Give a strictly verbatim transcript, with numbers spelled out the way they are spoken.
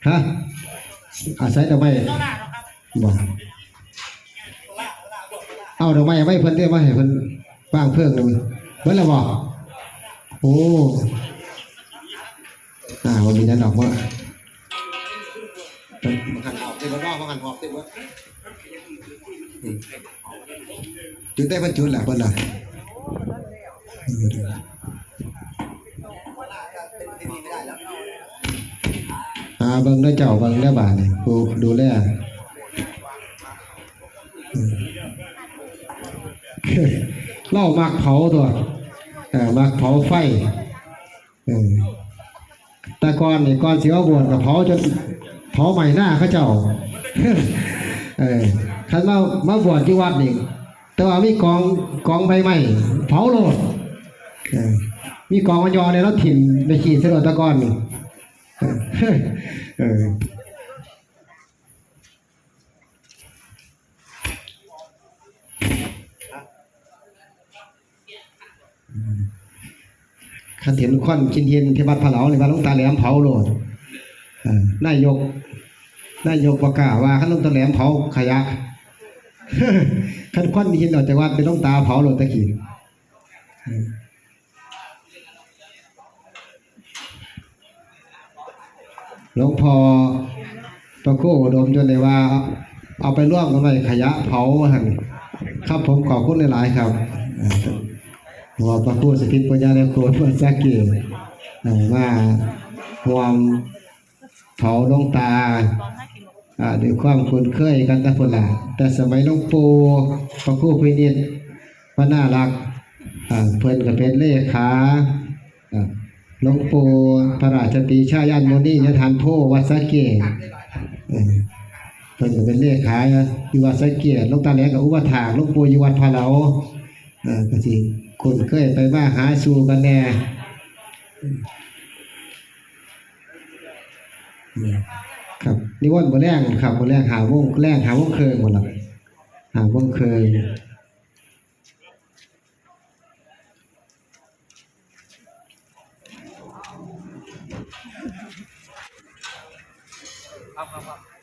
ฮะ อาศัยดอกไม้บ่ เอาดอกไม้ไว้เพิ่นได้มาให้เพิ่นวางเพลิงเลยเพิ่นละบ่ โอ้ อ่าวันนี้นั่นดอกว่า มันหันออกเต็มแล้วเนาะมันหันออกเต็มแล้ว จุดได้เพิ่นจุดแหละเพิ่นน่ะ อ่าเบิ่งเด้อเจ้าเบิ่งเด้อบาดนี่ผู้ดูแล เออ เฮามักเผาตัว เออมักเผาไฟ เออ แต่ก่อนนี่ก่อนสิมาบวชก็เผาจนเผาไหม้นาเขาเจ้า เออ คันมามาบวชอยู่วัดนี่ แต่ว่ามีกองกองใบไม้เผาโลด เออ มีกองอันยอเนี่ยเราถิ่มไปขีดใส่รถตะกอนนี่ เออ เออ คันเห็นควันกินเห็นที่วัดพะเหลานี่ว่าหลวงตาแหลมเผาโลด เออ นายก นายกประกาศว่าคันหลวงตาแหลมเผาขยะ คันควันกินออกจากวัดเป็นหลวงตาเผาโลดตะกี้ เออ หลวงพ่อพระครูอุดมจนได้ว่า เอาไปร่วมกันไว้ขยะเผาหั่น ครับผมขอบคุณหลายๆครับ เอ่อ หลวงพ่อพระครูสถิตปัญญาและครูวัดสาเกต เอ่อ มาร่วมเผาหลวงตา อ่า ด้วยความคุ้นเคยกันแต่พุ้นล่ะ แต่สมัยหลวงปู่พระครูพินิจ พระนารักษ์ อ่า เพิ่นก็เป็นเลขา อ่า หลวงปู่พระราชปรีชาญาณมุนียทานโพวัดสาเกต เออ เพิ่นก็เป็นเลขาอยู่วัดสาเกต หลวงตาแหลมก็อุปถากหลวงปู่อยู่วัดพะเหลา เออ ก็สิคุ้นเคยไปมาหาสู่กันแน่ อืม ครับ นิมนต์มื้อแลงครับ มื้อแลงห้าโมง แลงห้าโมงครึ่งพุ้นล่ะ ห้าโมงครึ่ง ครับครับครับ